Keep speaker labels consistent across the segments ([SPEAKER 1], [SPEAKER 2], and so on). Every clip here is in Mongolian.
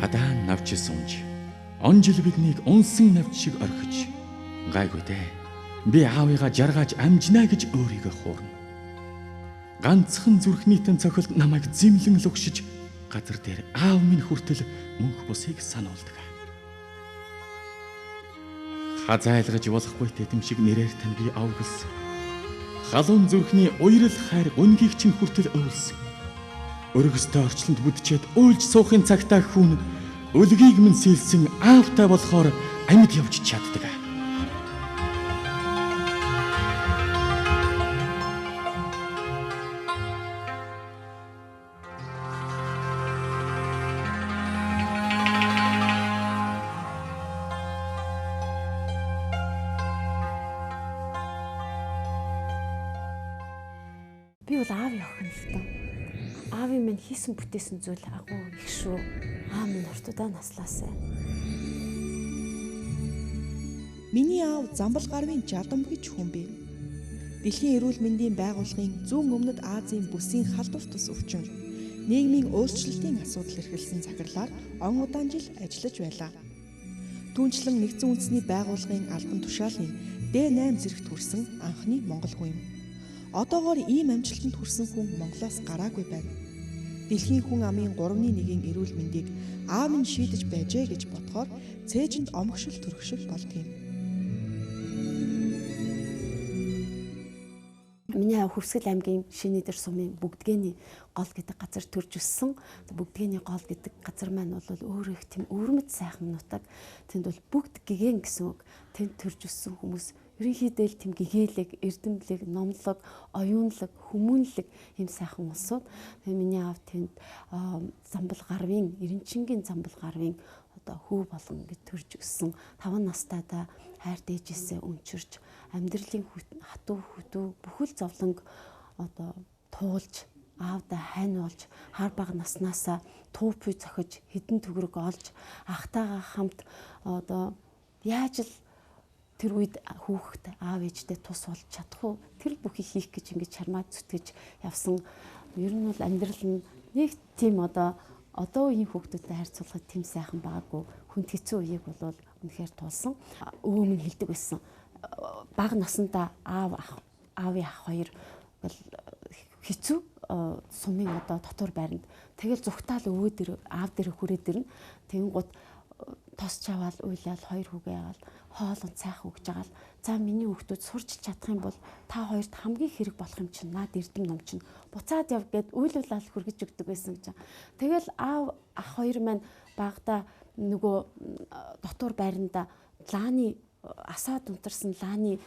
[SPEAKER 1] Гадаа навч сунж, онжил биднийг унсан навч шиг орхиж, гайгүй дээ. Би аавыгаа жаргааж амжина гэж өөрийгөө хуурна. Ганцхан зүрхнийхэн цохилд намайг зэмлэн лугшиж, газар дээр аав минь хүртэл мөнх бусыг сануулдаг. Хазайлгаж болохгүй тэтэм шиг нэрээр тань би овгилсан. Халуун зүрхний уярл хайр гүнгийг чинь хүртэл өөлсөн. Өргөстэй орчлонд бүдчээд уйлж суухын цагтаа хүн өлгийг минь сэлсэн аавтай болохоор амьд явж чаддаг.
[SPEAKER 2] Би бол аавын охин л доо. Аавын минь хийсэн бүтээсэн зүйл агуу их шүү. Аав минь уртудаа наслаасай.
[SPEAKER 3] Миний аав Замбал гарвын Жадам гэж хүн бий. Дэлхийн эрүүл мэндийн байгууллагын зүүн өмнөд Азийн бүсийн халдвар тус өвчин, нийгмийн өөрчлөлтийн асуудал эрхэлсэн захирлаар он удаан жил ажиллаж байлаа. Түүнчлэн нэгдсэн үндэсний байгууллагын албан тушаалын D8 зэрэгт хүрсэн анхны монгол хүн юм. Одоогоор ийм амжилтанд хүрсэн хүн Монголоос гараагүй байна. Дэлхийн хүн амын 3.1-ийн эрүүл мэндийг аав нь шийдэж байжээ гэж бодохоор цээжинд омгшил төрөх шиг болдгийм.
[SPEAKER 2] Миний аав Хөвсгөл аймгийн Шинэдэр сумын Бүгдгээний гол гэдэг газар төрж өссөн. Бүгдгээний гол гэдэг газар маань бол өөрөө их тийм өвөрмөц сайхан нутаг. Тэнд бол бүгд гигэн гэсэн үг. Тэнд төрж өссөн хүмүүс ерөнхийдөө л тийм гэгээлэг, эрдэмлэг, номлог, оюунлаг, хүмүүнлэг юм сайхан улсууд. Тэгээ миний аав тэнд Замбал гарвын, Эренчингийн Замбал гарвын одоо хүү болгон гэж төрж өссөн. 5 настайдаа хайр дээжээсээ өнчирч, амьдралын хатуу хөдөө бүхэл зовлонг одоо туулж, аавдаа хайн болж, хар бага наснаасаа туу пүй зохиж, хэдэн төгрөг олж, ахтайгаа хамт одоо яаж л тэр үед хүүхэд аав ээжтэй тус болж чадах уу? Тэр бүхийг хийх гэж ингэж чармаад зүтгэж явсан. Ер нь бол амьдрал нь нэг тийм одоо үеийн хүүхдүүдтэй харьцуулахад тийм сайхан байгаагүй. Хүнд хэцүү үеийг бол үнэхээр туулсан. Өвөө минь хэлдэг байсан. Бага насандаа аавын ах хоёр бол хэцүү сумын одоо дотор байранд. Тэгэл зүгтаал өвөө дээр аав дээр хүрээд ирнэ. Тэнгууд тос чаваал уйлал хоёр хүүгээ ягаал хоолон цайхан өгж агаал. За миний хүүхдүүд сурч чадах юм бол та хоёрт хамгийн хэрэг болох юм чинь наад эрдэм ном чинь буцаад яв гэд уйлуулаад хүргэж өгдөг байсан гэж. Тэгэл аав ах хоёр маань багада нөгөө дотор байранда лааны асаад унтарсан лааны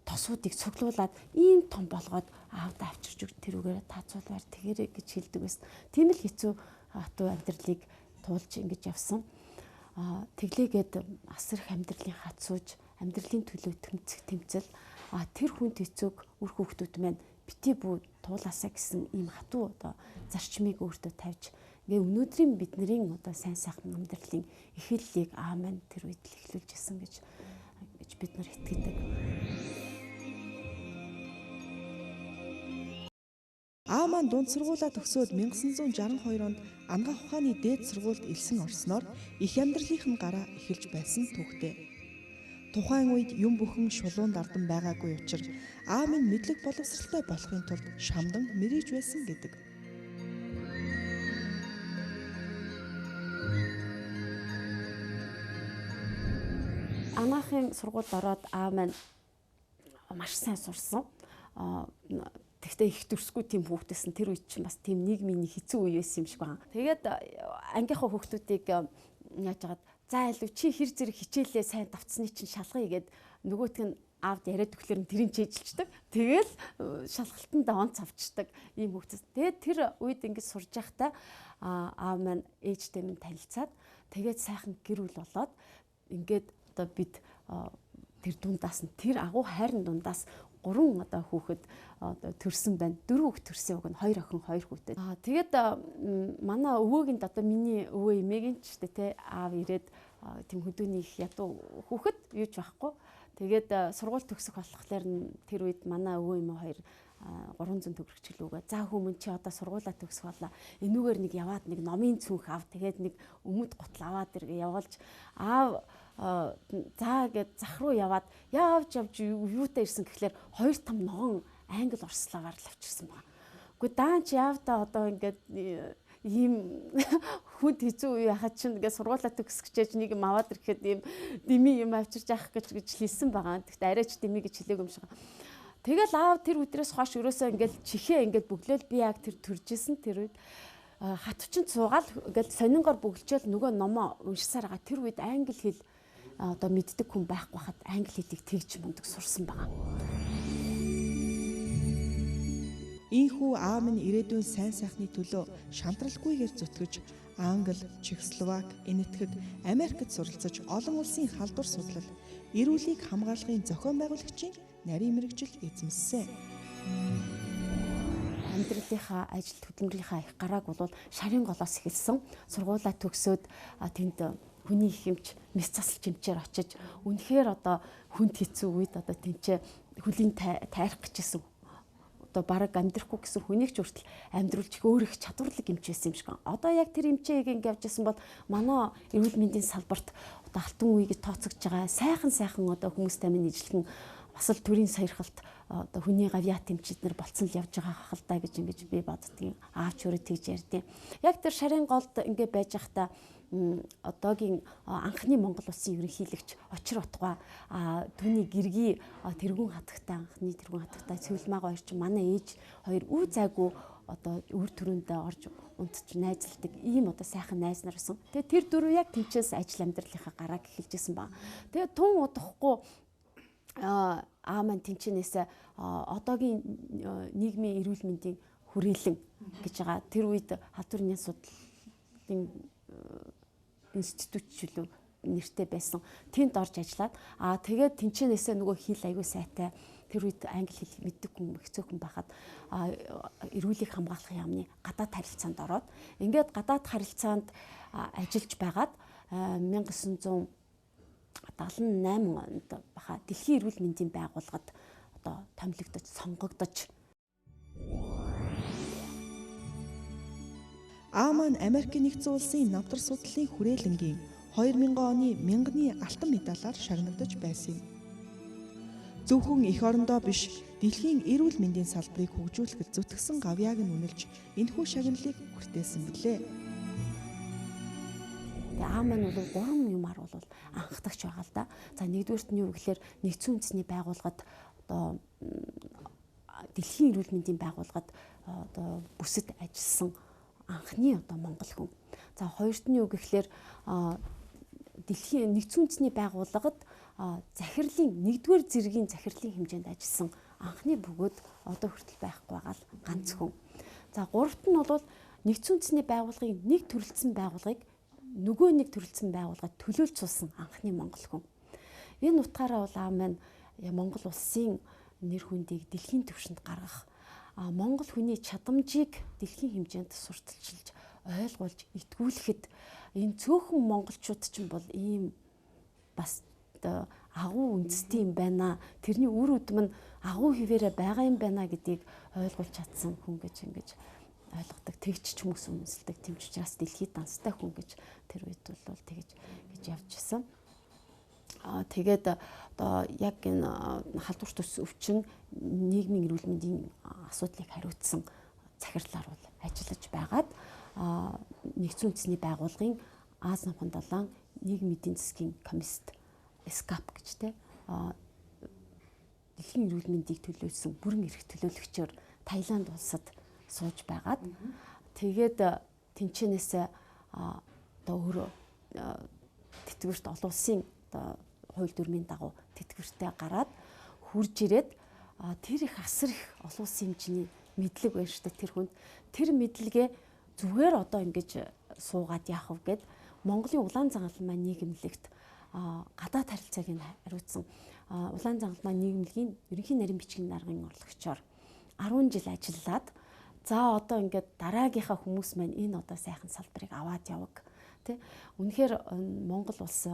[SPEAKER 2] тосуудыг цуглуулад ийм том болгоод аавдаа авчирч өгч тэрүүгээр таацуулбар тэгэрэ гэж хэлдэг байсан. Тийм л хэцүү хатуу амьдралыг туулж ингэж явсан. Тэглээгээд асар их амьдралын хатсууж, амьдралын төлөө тэмцэх тэмцэл, тэр хүн хэцүүг үр хүүхдүүд маань бити бүү туулаасаа гэсэн ийм хатуу одоо зарчмыг өөртөө тавьж, ингээ өнөөдрийн бидний одоо сайн сайхан амьдралын эхэллийг аав маань тэр үед л эхлүүлж исэн гэж бид нар итгэдэг.
[SPEAKER 3] Аав маань дунд сургуулаа төгсөөд 1962 онд Ангаах ухааны дээд сургуульд элсэн орсноор их амьдралынх нь гараа эхэлж байсан түүхтэй. Тухайн үед юм бүхэн шулуун дардан байгаагүй учир аав минь мэдлэг боловсралтай болохын тулд шамдан мэрийж байсан гэдэг.
[SPEAKER 2] Ангаахын сургуульд ороод аав маань маш сайн сурсан. Тэгтээ их дүрсгүй тийм хүүхдээсэн. Тэр үед чинь бас тийм нийгмийн хэцүү үе байсан юм шиг байна. Тэгээд ангийнхаа хүүхдүүдийг яаж яагаад за илүү чи хэр зэрэг хичээлээ сайн давтсны чинь шалгая гэд нөгөөтг нь аавд яриад өглөөр нь тэрийн чийжилчдэг. Тэгэл шалгалтанд онц авчдаг ийм хүүхдээс. Тэгээд тэр үед ингэж сурж байхдаа аав маань ээжтэй минь танилцаад тэгээд сайхан гэр бүл болоод ингээд одоо бид тэр дундаас нь тэр агуу хайрын дундаас 3 одоо хүүхэд одоо төрсэн байна. 4 хүүхэд төрсэн үг нь 2 охин 2 хүүтэй. Тэгээд манай өвөөгийн одоо миний өвөө эмээгийн ч тэ аав ирээд тийм хөдөөний их ядуу хүүхэд юу ч байхгүй. Тэгээд сургууль төгсөх болохоор тэр үед манай өвөө эмээ хоёр 300 төгрөг чөлөөгөө. За хүмүүн чи одоо сургуулаа төгсөх боллоо. Энүүгээр нэг яваад нэг номын цүнх ав. Тэгээд нэг өмд гутал аваад иргээ явуулж аав за гэд зах руу яваад явж явж юутай ирсэн гэхлээр 2 том ногоон англи орслоогоор л авчирсан байгаа. Үгүй даан чи яав та одоо ингээд ийм хүнд хэцүү үе яхад чинь ингээд сургуулаа төгсгчээж нэг юм аваад ирэхэд ийм дими юм авчирч авах гэж гэж хэлсэн байгаа. Тэгэхдээ арайч дими гэж хэлээгүй юм шиг. Тэгэл аав тэр өдрөөс хойш ерөөсөө ингээд чихээ ингээд бөглөөл би яг тэр төржсэн тэр үед хатвчинд суугаал ингээд сонингоор бөглөчөөл нөгөө номоо уншсаар байгаа. Тэр үед англи хэл одоо мэддэг хүн байхгүй хад англи хэлийг тэгж мундаг сурсан байгаа.
[SPEAKER 3] Ийхүү аав минь ирээдүйн сайн сайхны төлөө шантралгүйгээр зүтгэж Англи, Чехословак, Энэтхэг, Америкт суралцаж олон улсын халдвар судлал, эрүүлийг хамгаалахын зохион байгуулагчийн нарийн мэргэжил эзэмссэн.
[SPEAKER 2] Амьдралынхаа ажил хөдөлмөрийнхаа их гарааг бол шарын голоос эхэлсэн. Сургуулаа төгсөөд тэнд хүний их эмч, мэс засалч эмчээр очиж үнэхээр одоо хүнд хэцүү үед одоо тэнцээ хөлийн тайрах гэжсэн. Одоо бараг амьдрахгүй гэсэн хүнийг ч хүртэл амьдруулж их өөр их чадварлаг эмч байсан юм шиг. Одоо яг тэр эмчээг ингэ явж исэн бол манай эрүүл мэндийн салбарт одоо алтан үе гэж тооцогдож байгаа сайхан сайхан одоо хүмүүстэй минь ижлэгэн бас л төрийн саярхалт одоо хүний гавьяат эмчид нар болцсон л явж байгаа хахалдаа гэж ингэж би боддгийн. Аав ч өөрөө тэгж ярьдیں۔ Яг тэр шарын голд ингэ байж байхдаа одоогийн анхны Монгол улсын ерөнхийлөгч Очир Утгаа түүний гэргий тэргүүн хатагтай анхны тэргүүн хатагтай Цэвэлмаага хоёр чинь манай ээж хоёр үе зайгүй одоо үр төрөндөө орж унтж найзалдаг ийм одоо сайхан найз нар байсан. Тэгээ тэр дөрөв яг тэнцээс ажил амьдралынхаа гарааг эхэлж исэн ба. Тэгээ тун удахгүй аа маань тэнцэнээс одоогийн нийгмийн эрүүл мэндийн хүрээлэн гэж байгаа. Тэр үед халдварын судлалын институт чөлөө нэртэй байсан. Тэнд орж ажиллаад тэгээд тэнцэнээсээ нөгөө хэл аягүй сайтай. Тэр үед англи хэл мэддэг хүн хэцүүхэн байхад эрүүлийг хамгаалах яамны гадаад харилцаанд ороод ингээд гадаад харилцаанд ажиллаж байгаад 1978 онд баха дэлхийн эрүүл мэндийн байгууллагад одоо томилогдож сонгогдож.
[SPEAKER 3] Аа маань Америкийн нэгдсэн улсын намтар судлалын хүрээлэнгийн 2000 оны мянганы алтан медалаар шагнагдаж байсан юм. Зөвхөн эх орондоо биш, дэлхийн эрүүл мэндийн салбарыг хөгжүүлэхэд зүтгэсэн гавьяаг нь үнэлж энэхүү шагналыг хүртээсэн билээ.
[SPEAKER 2] Тэгээ аа маань бол гурван юмар бол анхдагч байгаа л да. За нэгдүгээрт нь юу гэхээр нэгдсэн үндэсний байгууллагад одоо дэлхийн эрүүл мэндийн байгууллагад одоо бүсэд ажилласан анхны одоо монгол хүн. За хоёрт нь юу гэхээр дэлхийн нэгдсэн үндэсний байгууллагад захирлын нэгдүгээр зэргийн захирлын хэмжээнд ажилласан анхны бөгөөд одоо хүртэл байхгүй байгаа л ганц хүн. За гуравт нь бол нэгдсэн үндэсний байгууллагын нэг төрөлцсөн байгууллагыг нөгөө нэг төрөлцсөн байгууллагад төлөөлж суусан анхны монгол хүн. Энэ утгаараа бол аа маань Монгол улсын нэр хүндийг дэлхийн түвшинд гаргах, Монгол хүний чадамжийг дэлхийн хэмжээнд сурталчилж, ойлгуулж, итгүүлэхэд энэ цөөхөн монголчууд ч бол ийм бас агуу үндэстэй юм байна. Тэрний үр өдөм нь агуу хിവэрэ байгаа юм байна гэдгийг ойлгуулж чадсан хүн гэж ингэж ойлгодог. Тэгч ч хүмүүс үнэлдэг. Тийм ч учраас дэлхийд данстай хүн гэж тэр үед бол тэгж гэж явж исэн. Тэгээд одоо яг энэ халдвар төс өвчин нийгмийн эрүүл мэндийн асуудлыг хариуцсан захирлаар бол ажиллаж байгаад нэгдсэн үндэсний байгууллагын Аз намхан далайн нийгмийн эдийн засгийн комист СКАП гэж те дэлхийн эрүүл мэндийг төлөөлсөн бүрэн эрх төлөөлөгчөөр Таиланд улсад сууж байгаад тэгээд тэнцэнээс одоо өөрөө тэтгэврт олон улсын одоо хууль дүрмийн дагуу тэтгэвртэй гараад хурж ирээд тэр их асар их олон улсын хэмжээний мэдлэг байна шүү дээ тэр хүнд. Тэр мэдлэгээ зүгээр одоо ингэж суугаад яах вэ гэд Монголын улаан зангалмай нийгэмлэгт гадаад харилцааг нь хариуцсан улаан зангалмай нийгэмлэгийн ерөнхий нарийн бичгийн даргын орлогчоор 10 жил ажиллаад за одоо ингээд дараагийнхаа хүмүүс маань энэ одоо сайхан салбарыг аваад яваг. Тэ үнэхээр Монгол улс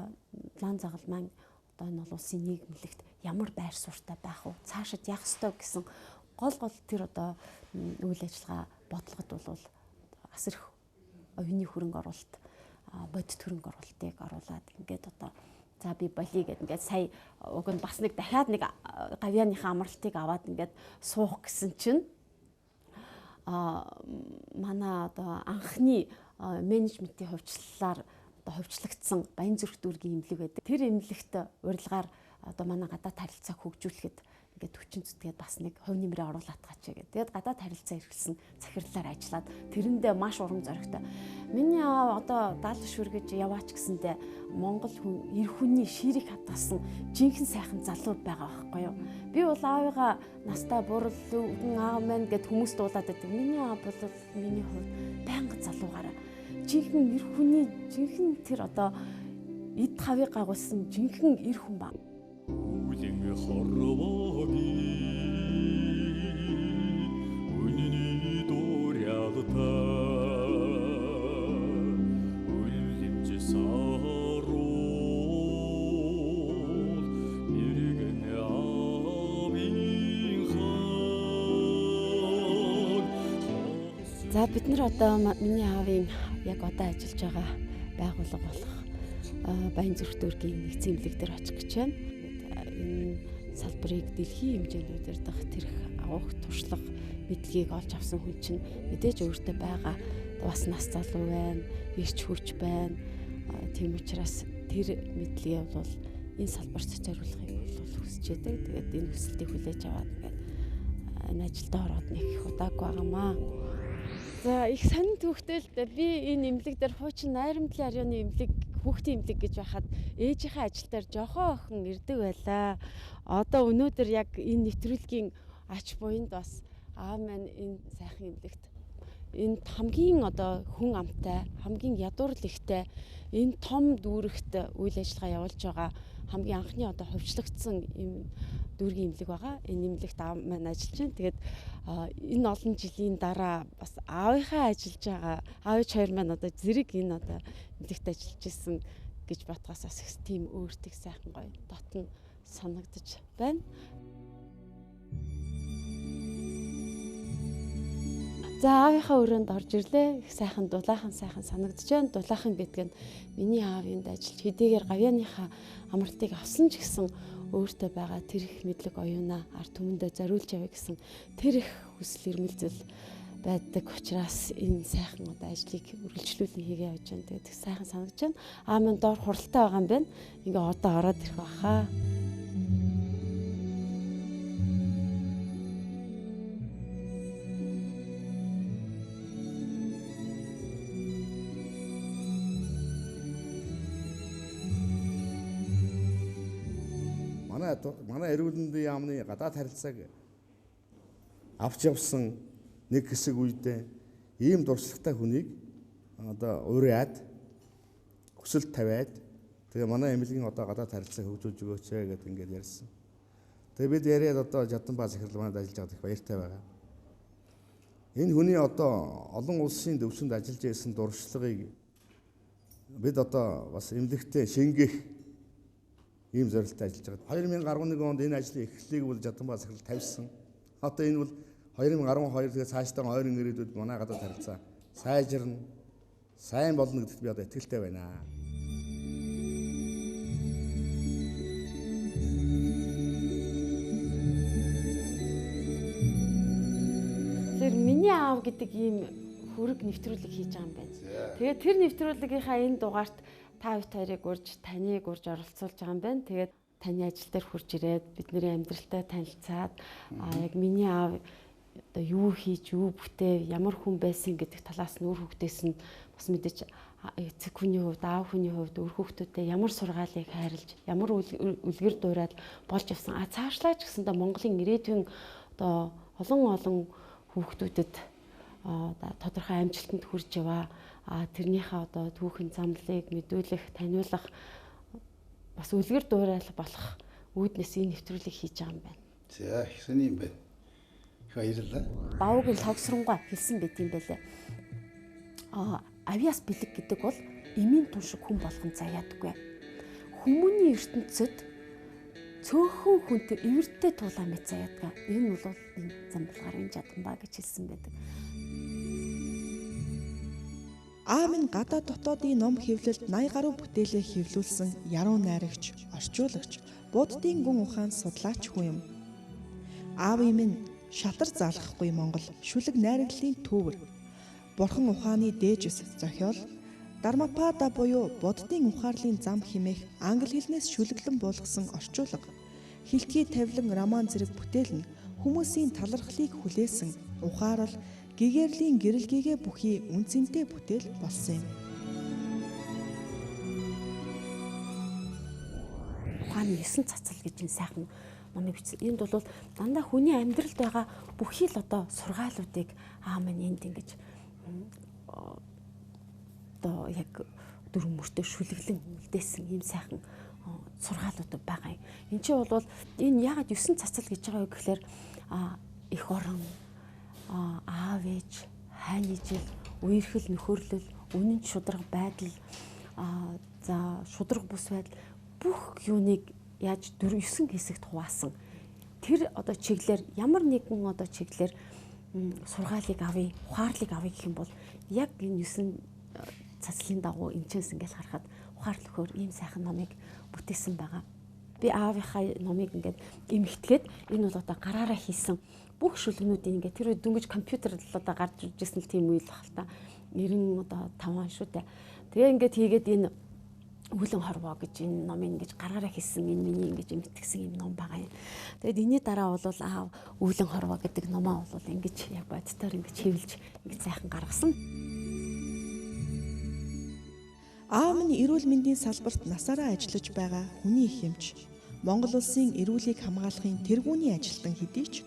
[SPEAKER 2] лан загал маань одоо энэ бол улсын нийгэмлэгт ямар байр суурьтай байх вэ? Цаашид яах ёстой гэсэн гол тэр одоо үйл ажиллагаа бодлогод бол асар их оюуны хөрөнгө оруулалт, бодит хөрөнгө оруулалтыг оруулаад ингээд одоо за би болиё гэд ингээд сая уг нь бас нэг дахиад нэг гавьяаныхаа амралтыг аваад ингээд суух гэсэн чинь манай одоо анхны менежментийн хувьчлалаар одоо хувьчлагдсан Баянзүрх дүүргийн эмнэлэг байдаг. Тэр эмнэлэгт урилгаар одоо манай гадаад харилцааг хөгжүүлэхэд ингээд хүчин зүтгээд бас нэг хувь нэмрээ оруулаад гаач гэдэг. Тэгээд гадаад харилцаа эрхэлсэн захирлаар ажиллаад тэрэндээ маш урам зоригтой. Миний аав одоо даалгаш үргэж яваач гэсэндээ Монгол хүн эр хүний ширийг хадгалсан жинхэнэ сайхан залуу байгаа байхгүй юу? Би бол аавыгаа настай бурал өвгөн аав маань гэд хүмүүс дуулаад байдаг. Миний аав бол миний хувьд байнга залуугаараа жинхэнэ эр хүний жинхэнэ тэр одоо эд хавыг гагуулсан жинхэнэ эр хүн ба.
[SPEAKER 4] Үлэн хорвогийн үнэний дуурялтай үлэмж саруул мэрэгэн аавын хан.
[SPEAKER 2] За бид нар одоо миний аавын яг одоо ажиллаж байгаа байгууллага болох Баянзүрх дүүргийн нэгдсэн эмнэлэг дээр очих гэж байна. Энэ салбарыг дэлхийн хэмжээнд удирдах тэрх агуух туршлага мэдлэгийг олж авсан хүн чинь мэдээж өөртөө байгаа бас нас залуу байна, эрч хүч байна. Тийм учраас тэр мэдлэгээ бол энэ салбарт зориулахыг бол хүсэж байдаг. Тэгээд энэ хүсэлтийг хүлээж аваад ингээд энэ ажилдаа ороод нэг их удаагүй байгаамаа. За их сонин түүхтэй л дээ. Би энэ эмнэлэг дээр хуучин Найрамдлын районы эмнэлэг хүүхдийн эмнэлэг гэж байхад ээжийнхээ ажил дээр жохоо охин ирдэг байлаа. Одоо өнөөдөр яг энэ нэвтрүүлгийн ач буянд бас аав маань энэ сайхан эмнэлэгт энэ хамгийн одоо хүн амтай, хамгийн ядуурлал ихтэй энэ том дүүрэгт үйл ажиллагаа явуулж байгаа хамгийн анхны одоо хувьчлагдсан юм дүүргийн эмнэлэг байгаа. Энэ эмнэлэгт аав маань ажиллаж байна. Тэгээд энэ олон жилийн дараа бас аавынхаа ажиллаж байгаа аавч хоёр маань одоо зэрэг энэ одоо эмнэлэгт ажиллаж исэн гэж бодгоос бас их тийм өөртөө сайхан гоё дотн санагдаж байна. За аавынхаа өрөөнд орж ирлээ. Их сайхан дулаахан сайхан санагдаж байна. Дулаахан гэдэг нь миний аавынд ажиллаж хэдийгээр гавьяаныхаа амралтыг авсан ч гэсэн өөртөө байгаа тэр их мэдлэг оюунаа ард түмэндээ зориулж явъя гэсэн тэр их хүсэл эрмэлзэл байдаг учраас энэ сайхан одоо ажлыг үргэлжлүүлэн хийгээ явж байна. Тэгээд их сайхан санагдаж байна. Аа минь доор хуралтай байгаа юм байна. Ингээ одоо ороод ирэх байхаа.
[SPEAKER 5] Манай эрүүл мэндийн яамны гадаад харилцааг авч явсан нэг хэсэг үедээ ийм дуршлагтай хүнийг одоо уриад хүсэлт тавиад тэгээ манай эмнэлгийн одоо гадаад харилцааг хөгжүүлж өгөөч гэдэг ингээд ярьсан. Тэгээ бид яриад одоо Жаданбаа захирал манад ажиллаж байгаад их баяртай байгаа. Энэ хүний одоо олон улсын төвшөнд ажиллаж байсан дуршлагыг бид одоо бас эмнэлэгтээ шингээх ийм зорилттой ажиллаж байгаа. 2011 онд энэ ажлын эхлэлийг бол Жаданбаа захирал тавьсан. Одоо энэ бол 2012 тэгээ цаашдаа ойрон ирээдүйд манай гадаад харилцаа сайжирна, сайн болно гэдэгт би одоо итгэлтэй байна.
[SPEAKER 2] Тэр миний аав гэдэг ийм хөрөг нэвтрүүлэг хийж байгаа юм байна. Тэгээд тэр нэвтрүүлгийнхаа энэ дугаарт та хоёрыг урьж, таныг урьж оролцуулж байгаа юм байна. Тэгээд таны ажил дээр хурж ирээд бидний амьдралтай танилцаад яг миний аав одоо юу хийж, юу бүтээв, ямар хүн байсан гэдэг талаас нь үр хөвгтөөс нь бас мэдээж эцэг хүний хувьд, аав хүний хувьд үр хөвгтүүдэд ямар сургаалыг хайрлаж, ямар үлгэр дуурайл болж явсан. А цаашлаач гэсэндээ Монголын ирээдүйн одоо олон хүүхдүүдэд тодорхой амжилтанд хүрч яваа. Тэрнийхээ одоо түүхэн замлыг мэдүүлэх, таниулах бас үлгэр дуурайл болох үүднээс энэ нэвтрүүлгийг хийж байгаа юм байна.
[SPEAKER 6] За их сони юм байна. Их баярлалаа.
[SPEAKER 2] Бавуугийн логсронгой хэлсэн байт юм байлээ. Авиас бэлэг гэдэг бол Эмийн тун шиг хүн болгон заяадаггүй. Хүмүүний ертөнцид цөөхөн хүнтэй эвэртэй тулаа мэт заяадаг. Энэ бол энэ Замбалгарын Жадамбаа гэж хэлсэн байдаг.
[SPEAKER 3] Аав минь гадаад дотоодын ном хэвлэлд 80 гаруй бүтээлээ хэвлүүлсэн яруу найрагч, орчуулагч, буддын гүн ухаан судлаач хүн юм. Аавын минь шатар залгахгүй Монгол шүлэг найраглалын төвөр. Бурхан ухааны дээжс зохиол Дармапада буюу буддын ухаарлын зам хэмээх англи хэлнээс шүлэглэн буулгасан орчуулга. Хилтгий тавилан роман зэрэг бүтээл нь хүмүүсийн талархлыг хүлээсэн ухаарал гэгэрлийн гэрэлгээгээ бүхий үн цэнтэй бүтээл болсон юм.
[SPEAKER 2] Ухааны 9 цацал гэж энэ сайхан номыг бичсэн. Энд бол дандаа хүний амьдралд байгаа бүхий л одоо сургаалуудыг аа маань энд ингэж одоо яг дөрвөн мөртөө шүлэглэн үлдээсэн ийм сайхан сургаалууд байгаа юм. Энд чинь бол энэ яагаад 9 цацал гэж байгаа вэ гэхээр эх орон, аав ээж, хайн ижил, үерхэл нөхөрлөл, үнэн шударга байдал, за шударга бус байдал бүх юуныг яаж 4 9 хэсэгт хуваасан. Тэр одоо чиглэлээр ямар нэгэн одоо чиглэлээр сургаалыг авъя, ухаарлыг авъя гэх юм бол яг энэ 9 цацлын дагуу энэчээс ингээл харахад ухаарлөхөөр ийм сайхан номыг бүтээсэн байгаа. Би аавынхаа номыг ингээд эмхтгээд энэ бол одоо гараараа хийсэн бүх шүлгнүүдийг ингээд тэр үед дөнгөж компьютер л одоо гарч иржсэн л тийм үйл баг л та. 95 он шүү дээ. Тэгээ ингээд хийгээд энэ Үүлэн хорвоо гэж энэ номыг ингэж гараараа хийсэн энэ миний ингэж эмхтгсэн юм ном байгаа юм. Тэгээд энэний дараа бол аав Үүлэн хорвоо гэдэг номоо бол ингэж яг бодитоор ингэж хэвлж ингэж сайхан гаргасан.
[SPEAKER 3] Аав минь эрүүл мэндийн салбарт насаараа ажиллаж байгаа хүний их эмч. Монгол улсын эрүүлийг хамгаалахын тэргүүний ажилтан хэдий ч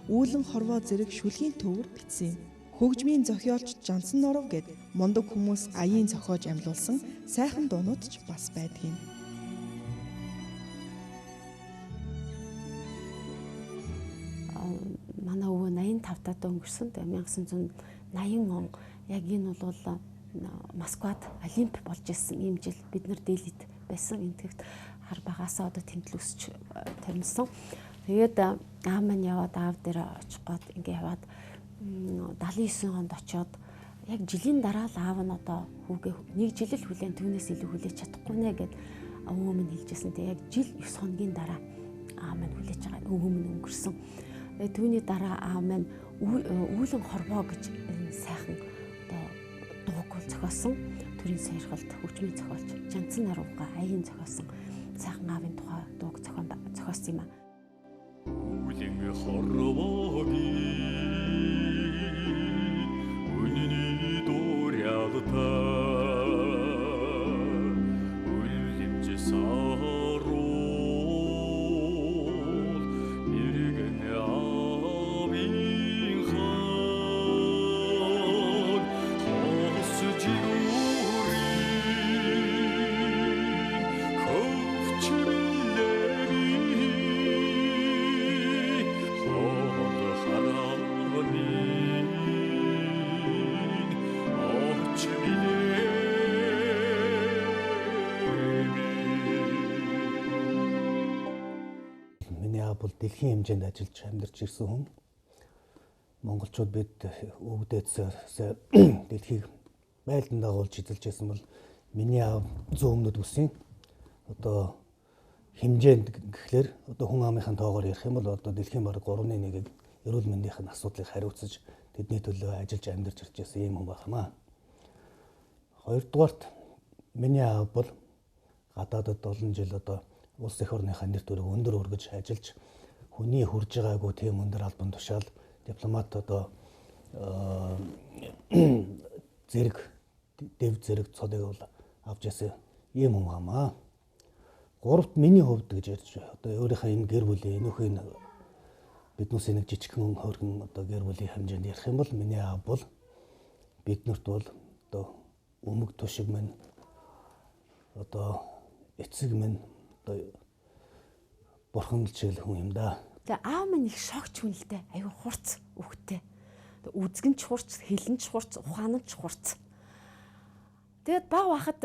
[SPEAKER 3] Үүлэн хорвоо зэрэг шүлгийн төвөр бичсэн юм. Хөгжмийн зохиолч Жансан Норов гэд мундаг хүмүүс аяын зохиож амьлуулсан сайхан дуунууд ч бас байдаг юм.
[SPEAKER 2] Манай өвөө 85 таад өнгөрсөн. 1980 он яг энэ бол Москвад Олимп болж исэн ийм жил бид нар дээлид байсан. Энтгэгт хар багасаа одоо тэмдэл өсч тормилсон. Тэгээд аав маань яваад аав дээр очих гээд ингээ яваад 79 онд очиод яг жилийн дараа л аав нь одоо хүүгээ нэг жил л хүлээн түүнээс илүү хүлээж чадахгүй нэ гэд өвөө минь хэлжсэн. Тэгээд яг жил 9 хоногийн дараа аав маань хүлээж байгаа өвөө минь өнгөрсөн. Тэгээд түүний дараа аав маань Үүлэн хорвоо гэж сайхан одоо дууг бол зохиосон. Төрийн сойрхолт хөгжмийн зохиолч Жанцсан Нарууга аяын зохиосон сайхан аавын тухай дууг зохиосон юм а.
[SPEAKER 4] Үүлэн хорвоогийн үнэний дуурялтаа үлэмж саруул мэрэгэн аавын хан хос жигүүрийн хөвчмөлөний хол хараамын
[SPEAKER 7] Миний аав бол дэлхийн хэмжээнд ажиллаж амьдарч ирсэн хүн. Монголчууд бид өвгдээдсээ дэлхийг байлдан дагуулж эзэлж байсан бол миний аав зүүн өмнөд бүсийн одоо хэмжээнд гэхлээр одоо хүн амынхаа тоогоор ярих юм бол одоо дэлхийн бараг 3.1-ийг эрүүл мэндийн асуудлыг хариуцаж тэдний төлөө ажиллаж амьдарч ирж байсан ийм хүн байх юм аа. Хоёрдугаарт миний аав бол гадаадад олон жил одоо улс эх орныхаа нэр төрийг өндөр өргөж ажиллаж хүний хүрж байгаагүй тийм өндөр албан тушаал дипломат одоо зэрэг дэв зэрэг цодыг бол авч яасан ийм хүн хамаа. Гуравт миний хувьд гэж ярьж одоо өөрийнхөө энэ гэр бүлийн энүүхийн биднээс нэг жижигхэн хөргөн одоо гэр бүлийн хэмжээнд ярих юм бол миний аав бол биднэрт бол одоо өмг тушиг минь одоо эцэг минь одоо бурхан чиглэх хүн юм да.
[SPEAKER 2] Тэгээ аав минь их шогч хүн л дээ. Аюу хурц үхтэй. Үзгэн ч хурц, хэлэн ч хурц, ухаан ч хурц. Тэгээд баг байхад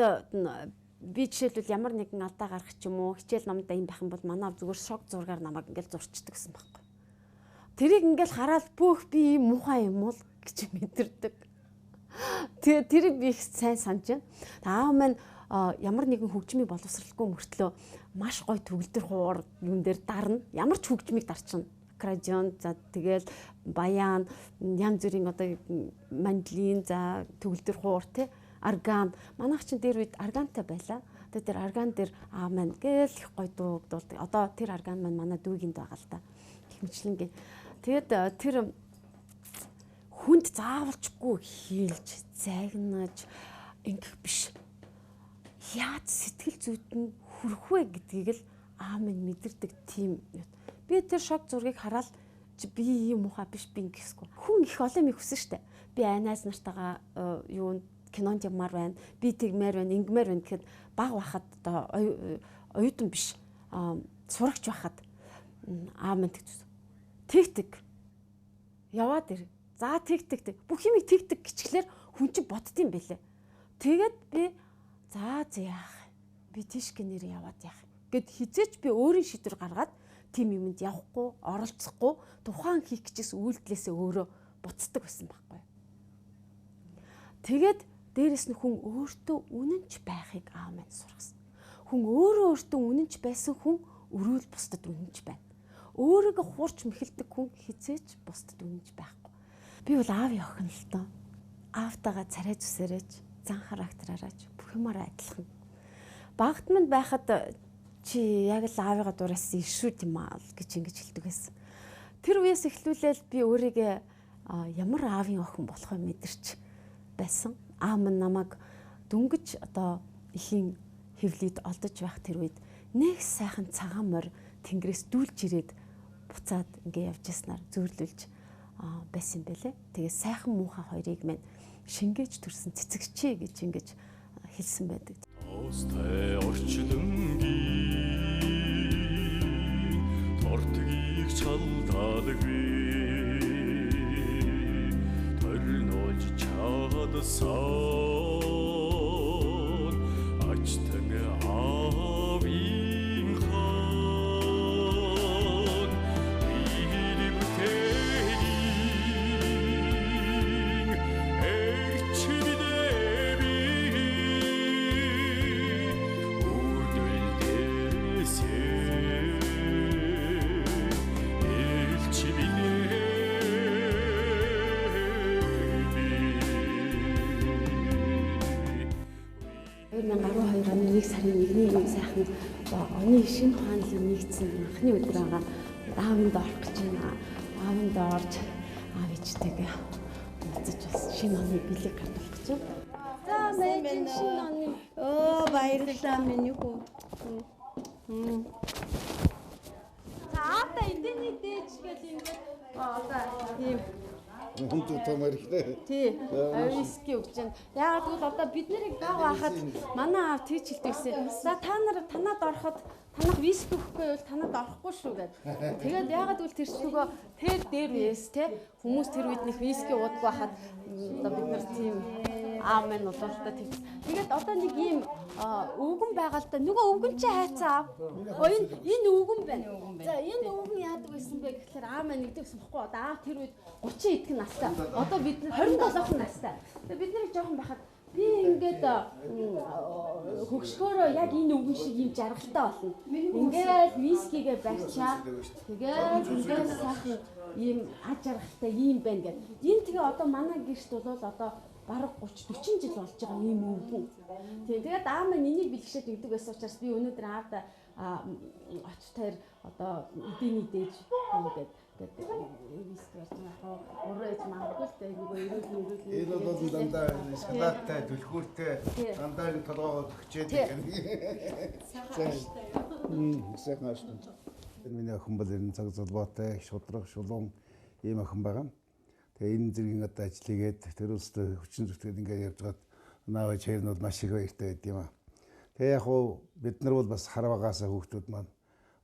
[SPEAKER 2] би жишээлбэл ямар нэгэн алдаа гаргах ч юм уу хичээл номдоо юм байх юм бол манай зүгээр шок зургаар намайг ингээл зурчдаг гэсэн байхгүй. Тэрийг ингээл хараад бүх би ийм муухай юм уу гэж мэдэрдэг. Тэгээ тэрийг би их сайн санаж байна. Аав маань ямар нэгэн хөгжмийн боловсралгүй мөртлөө маш гоё төгөлдөр хуур юм дээр дарна. Ямар ч хөгжмийг дарчна. Аккордеон, за тэгэл баян, янз бүрийн одоо мандлин, за төгөлдөр хуур те орган. Манайх чинь дээр үед органтай байлаа. Тэгээ тэр орган дээр аав маань гээл их гоё дуу дуулдаг. Одоо тэр орган маань манай дүүгийн байгаа л да. Их мэтлэнгийн. Тэгээд тэр хүнд заавалчгүй хийлж, загнаж ингэх биш. Яаж сэтгэл зүйд нь хүрэх вэ гэдгийг л аав минь мэдэрдэг тийм. Би тэр шок зургийг хараад би ийм муухай биш би ингэсгүй. Хүн их олон юм хүсэн штэ. Би найз нартайгаа юунд кинонд явмаар байна. Би тэгмээр байна, ингэмээр байна гэхэд баг байхад одоо оюутан биш. Сурагч байхад аав минь тэгсэн. Тэг. Яваад ир. За тэг. Бүх юмыг тэг гिचглэр хүн чинь боддсон бэлээ. Тэгээд би за яах. Би тийшгээ нэр яваад яах гэд хизээч би өөрийн шийдвэр гаргаад тийм юмд явахгүй, оролцохгүй, тухайн хийх гэжсэн үйлдэлээсээ өөрөө буцдаг байсан байхгүй. Тэгээд дээрэс нь хүн өөртөө үнэнч байхыг аав маань сургасан. Хүн өөрөө өөртөө үнэнч байсан хүн өрөөл бусдад үнэнч байна. Өөрийгөө хуурч мэхэлдэг хүн хизээч бусдад үнэнч байхгүй. Би бол аавын охин л доо. Аавтайгаа царай зүсээрэж, зан характераараач бүх юмараа адилхан. Багт минь байхад чи яг л аавыгаа дуурайсан ишүүд юм аа гэж ингэж хэлдэг байсан. Тэр үеэс эхлүүлээл би өөрийгөө ямар аавын охин болохыг мэдэрч байсан. Аав минь намайг дөнгөж одоо эхийн хөвлөд олдож байх тэр үед нэг сайхан цагаан морь тэнгэрээс дүүлж ирээд буцаад ингээ явж яснаар зөөрлүүлж байсан юм бэлээ. Тэгээ сайхан муухай хоёрыг минь шингээж төрсэн цэцэгчээ гэж ингэж хэлсэн байдаг.
[SPEAKER 4] Тостой орчлонгийн тортгийг чалдаалгүй торнолж чадсан ачтан аавын хан биелбтэний эрчимдэби үрдэлдээсээ элчимдэби.
[SPEAKER 2] 2012 оны 1 сарын 1-ний юм сайхан оны шинэ ухаанлын нэгдсэн анхны өдөр байгаа. Аавынд орох гэж байна. Аавынд орж аав ээжтэйгээ уулзаж бас шинэ оны бэлэг гардуулах гэж байна. За мэн шинэ оны
[SPEAKER 8] баярлалаа миний хүү.
[SPEAKER 2] За аавда эдэний дээж гэл ингээд одоо ийм
[SPEAKER 6] Хүнд томор ихтэй.
[SPEAKER 2] Тий. Виски өгч байна. Яагаад гэвэл одоо бид нарыг баг байхад манай аав тийч хэлдэг гэсэн. За та нар танад ороход танах виски өгөхгүй бол танад орохгүй шүү гэд. Тэгээд яагаад гэвэл тэр чинь нөгөө тэр дээр үеэс те хүмүүс тэр үед них виски уудгүй байхад одоо бид нар тийм аав маань бол л та тийм. Тэгээд одоо нэг ийм өвгөн байгаа л да. Нөгөө өвгөн чи хайцаа аав. Энэ өвгөн байна. За энэ өвгөн яадаг байсан бэ гэхлээр аав маань нэгдэг гэсэн бохгүй. Одоо аав тэр үед 30 идэх настай. Одоо бид 27 настай. Тэгээд бид нарыг жоохон байхад би ингээд хөгшгөөрөө яг энэ өвгөн шиг ийм жаргалтай болно. Ингээд вискигээ барьчаа. Тэгээд ингээд сайхан ийм аж жаргалтай ийм байна гэд. Энэ тэгээ одоо манай гэрт бол одоо бараг 30 40 жил болж байгаа ийм өвгөн. Тийм. Тэгээд аав маань энийг бэлгшээд өгдөг байсан учраас би өнөөдөр аавда очиж таар одоо эдэний дээж ингээд виски барьж байгаа. Уруу ээж магадгүй л дээ нөгөө эрүүл мөрүүл.
[SPEAKER 6] Энэ бол дандаа шалааттай, түлхүүртэй дандаа нэг толгоогоо төгчээд юм. Сайхан ааштай. Сайхан ааштай. Миний охин бол ер нь цаг золбоотой, шудраг, шулуун ийм охин байгаа. Тэгээ энэ зэргийн одоо ажил хийгээд тэр улсад хүчин зүтгээд ингээд явж байгаад наавч хоёр нь бол маш их баяртай байд юм аа. Тэгээ яг хуу бид нар бол бас харвагаасаа хүүхдүүд маань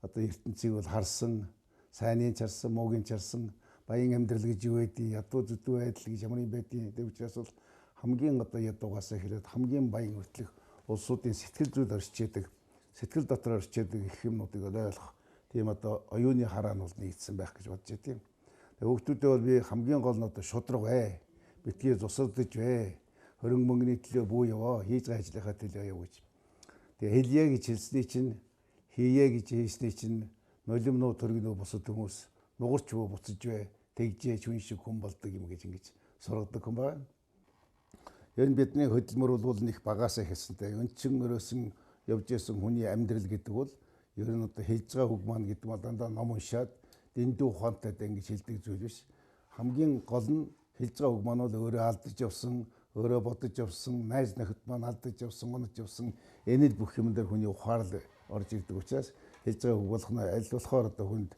[SPEAKER 6] одоо ертөнцийг бол харсан, сайныг чарсан, муугийн чарсан, баян амьдрал гэж юу байдгийг, ядуу зүдүү байдал гэж ямар юм байдгийг. Тэр учраас бол Хамгийн одоо ядуугаас эхлээд хамгийн баян хүртэлх улсуудын сэтгэл зүйд орчиж, сэтгэл дотор орчиж их юмнуудыг ойлгох тийм одоо оюуны хараа нь бол нэгдсэн байх гэж бодож байдаг. Тэгээ хүүхдүүдээ бол би хамгийн гол нь одоо шударга бай. Битгий зусалдаж бай. Хөрөнгө мөнгөний төлөө бүү яваа, хийж байгаа ажлынхаа төлөө яв гэж. Тэгээ хэлье гэж хэлсний чинь, хийе гэж хийсний чинь нулим нуу төргөнөө бусад хүмүүс нугарч бүү буцаж бай. Тэгжээ чүн шиг хүн болдог юм гэж ингэж сургадаг хүн байна. Ер нь бидний хөдөлмөр бол нэг багасаа эхэлсэнтэй. Өнчин өрөөсөн явж исэн хүний амьдрал гэдэг бол ер нь одоо хэлж байгаа үг маань гэдэг бол дандаа ном уншаад дэндүү ухаантай ингэж хэлдэг зүйл биш. Хамгийн гол нь хэлж байгаа үг маань бол өөрөө алдаж явсан, өөрөө бодож явсан, найз нөхөд маань алдаж явсан, унаж явсан энэ л бүх юм дээр хүний ухаал орж ирдэг учраас хэлж байгаа үг болох нь аль болохоор одоо хүнд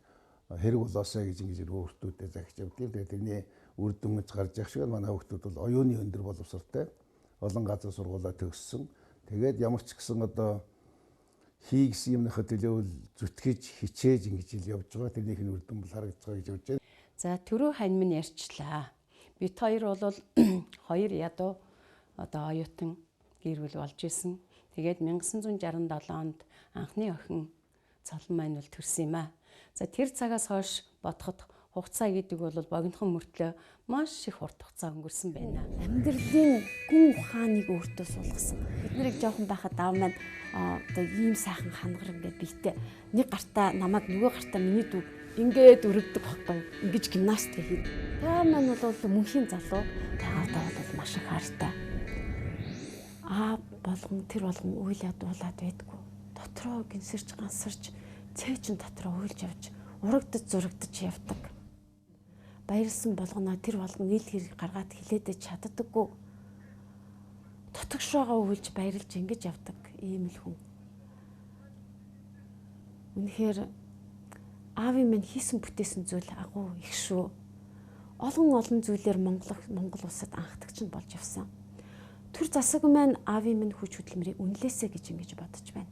[SPEAKER 6] хэрэг болоосаа гэж ингэж өөртөө захиж явдаг. Тэгээд тэрний үр дүнж гарч явах шиг манай хүүхдүүд бол оюуны өндөр боловсролтой олон газар сургуулаа төгссөн. Тэгээд ямар ч гэсэн одоо хий гэсэн юмныхаа төлөө зүтгэж хичээж ингэж ил явж байгаа. Тэрнийх нь үр дүн бол харагдаж байгаа гэж бодож байна.
[SPEAKER 8] За түрүү хань минь ярьчлаа. Бид хоёр бол хоёр ядуу одоо оюутан гэр бүл болж исэн. Тэгээд 1967 онд анхны охин Цолон маань бол төрсөн юм аа. За тэр цагаас хойш бодоход хугацаа гэдэг бол богинохон мөртлөө маш их урт хугацаа өнгөрсөн байна.
[SPEAKER 2] Амьдралын гүн ухааныг өөртөө суулгасан. Бид нарыг жоохон байхад аав маань одоо ийм сайхан хангар ингээд биетэй нэг гартаа намайг нөгөө гартаа миний дүү ингээд өрөвдөг байхгүй. Ингэж гимнастик хий. Та маань бол мөнхийн залуу. Та аавдаа бол маш их хайртай. Аа болгон тэр болгон үйл ядуулаад байдгүй. Дотроо гинсэрч гансарч цээжин дотроо уйлж явж урагдаж зурагдаж явдаг. Баярлсан болгоно тэр болгон ил хэрэг гаргаад хилээдэж чаддаггүй. Дотогшоогоо уйлж баярлж ингэж явдаг ийм л хүн. Үнэхээр аавын минь хийсэн бүтээсэн зүйл агуу их шүү. Олон олон зүйлээр Монгол улсад анхдагч нь болж явсан. Төр засаг маань аавын минь хүч хөдөлмөрийг үнэлээсэ гэж ингэж бодож байна.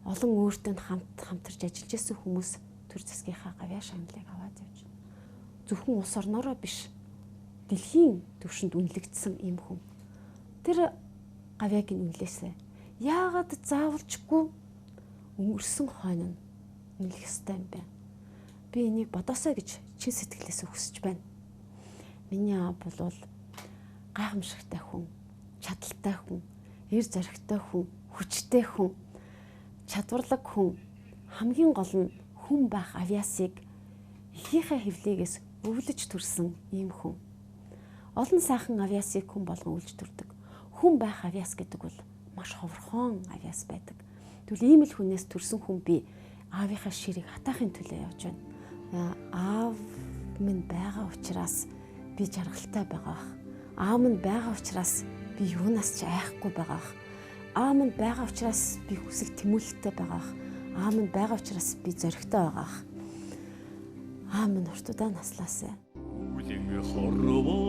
[SPEAKER 2] Олон өөртөө хамтарч ажиллаж исэн хүмүүс төр засгийнхаа гавьяа шагналыг аваад явж байна. Зөвхөн улс орноороо биш, дэлхийн түвшинд үнэлэгдсэн ийм хүн. Тэр гавьяаг нь үнэлээсэ. Яагаад заавалчгүй өнгөрсөн хойно нь үнэлэх ёстой юм бэ? Би энийг бодоосой гэж чин сэтгэлээсээ хүсэж байна. Миний аав бол гайхамшигтай хүн, чадaltaй хүн, эр зоригтой хүн, хүчтэй хүн, чадварлаг хүн, хамгийн гол нь хүн байх авьяасыг эхийнхээ хөвлөгөөс өвлөж төрсэн ийм хүн. Олон сайхан авьяасыг хүн болгон өвлөж төрдөг. Хүн байх авьяас гэдэг бол маш ховорхон авьяас байдаг. Тэгвэл ийм л хүнээс төрсэн хүн би аавынхаа ширийг хатаахын төлөө явж байна. Аав минь байгаа учраас би жаргалтай байгаа бах. Аав минь байгаа учраас би юунаас ч айхгүй байгаа бах. Аав минь байгаа учраас би хүсэл тэмүүлэлтэй байгаа бах. Аав минь байгаа учраас би зоригтой байгаа бах. Аав минь урт удаан наслаасай.
[SPEAKER 4] Үлэн хорвоо